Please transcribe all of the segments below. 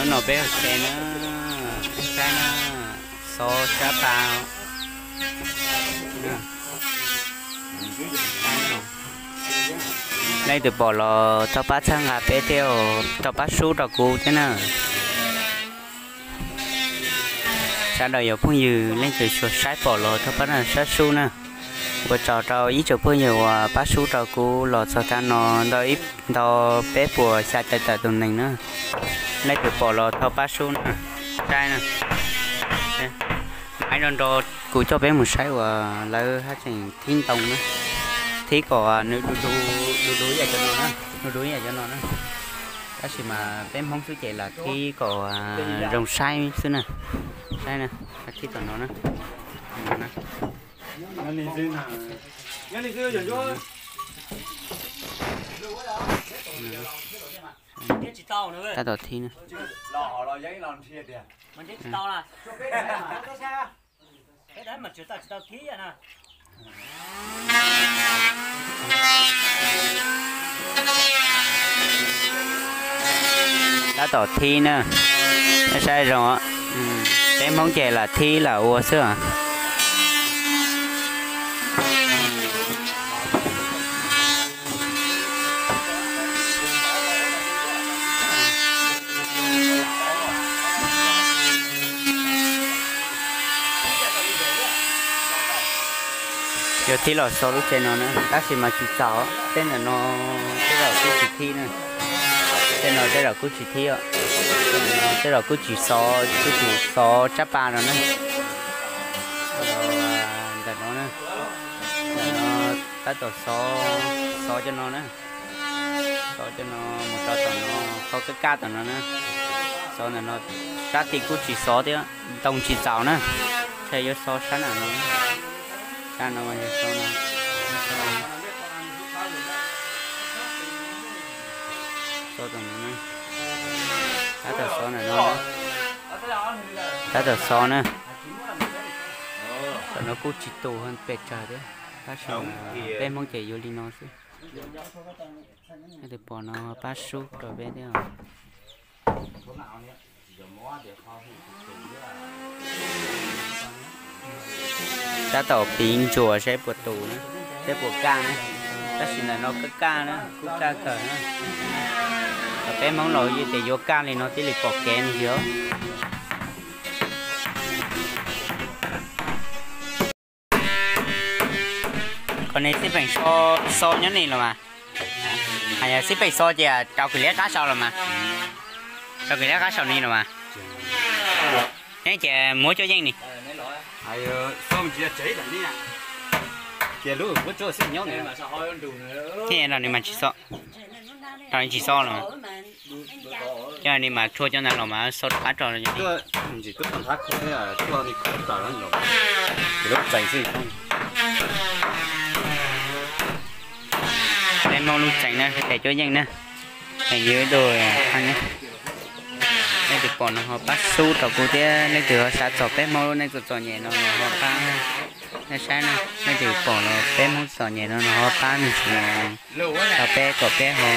No peb hauv tsev na, saib na, xov sab pas. Leej twg pom los thov pab txhawb nqa peb thiab, thov pab sub rau kuv thiab na. Sawv daws yog phooj ywg leej twg tsuas saib pom los thov pab sub na. Ua tsaug rau ib tsoom phooj ywg uas pab sub rau kuv los txog tag no ntau peb puas xya caum tawm tus neeg na. Leej twg pom los thov pab sub na. Saib na. Maiv nrog nrog kuv coj peb mus saib uas lawv haj tseem thib ntoo na. Thib kom nws du du, du du ib yam cov no na, du du ib yam cov no na. Tab sis mas peb Hmoob xwb ces lam thib kom zoo saib xwb na. Saib na, thib tom no na. Tab tom thib na. Tab tom thib na, saib zoo, peb Hmoob ces lam thib lam ua xwb. Yuav thib los so lub tsev no na, tab sis mas tsis txaus, tej ntawm no tej zaum kuj tsis thib na, tej no tej zaum kuj tsis thib, tej zaum kuj tsis xov, kuj tsis xov tsab pas no na. Ntawm no na, ntawm no tab tom xov, xov cov no na, xov cov no mus rau tom no, xov kaj kaj tom no na, xov ntawm no, sab tid kuj tsis xov thiab, ntoo tsis txaus na, ntshe yuav xov sab nram no, sab no mas yog xov no, xov tom no, tab tom xov ntawm no, tab tom xov na, tom no kuj tsis tus pes tsawg thiab, tab sis peb Hmoob ces yuav li no xwb. Leej twg pom no pab sub rau peb thiab. Tab tom piv ntsuas saib puas tus na, saib puas kaj na, tab sis ntawm no kaj kaj na, kuj kaj kawg na. Thaum peb Hmoob laus yeej tias yuav kaj li no thiaj li pom kev no yog. Qhov no xib peem so, so nyob ni los mas, yog xib peem so ces rau kwv liab qab sau los mas, rau kwv liab qab sau ni los mas, neb ces muab cuab yeej ni. Neb no nws mas tsis so, rau nws tsis so los mas, coj ni mas tshua cov ntawd los mas so rov qab rau. Peb Hmoob lub tseem na, peb cuab yeej na, tseem yog ib tug, leej twg pom no ho pab sub rau kuv thiab, leej twg ho xav txog peb Hmoob lub neej txom txom nyem no los ho pab, nej saib na, leej twg pom los peb Hmoob txom nyem no los ho pab me ntsis, rau peb kom peb ho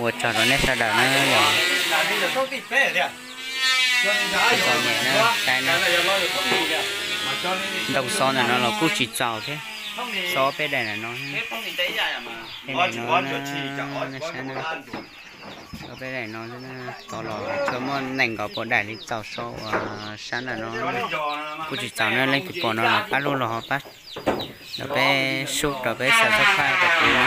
ua tsaug rau nej sawv daws na yog. Txom nyem na, saib na, ntoo xov ntawm no los kuj tsis txaus thiab, xov peb daim ntawm no, peb daim no, nej saib na, xov peb daim no xwb na, tod los tsuas muaj nees nkaum pua daim li txaus xov uas sab ntawm no, kuj tsis txaus na, leej twg pom no los pab lub los ho pab, rau peb sub rau peb subscribe rau kuv na.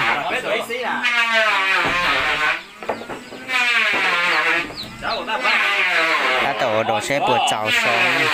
Tab tom ua dua seb puas txaus xov na.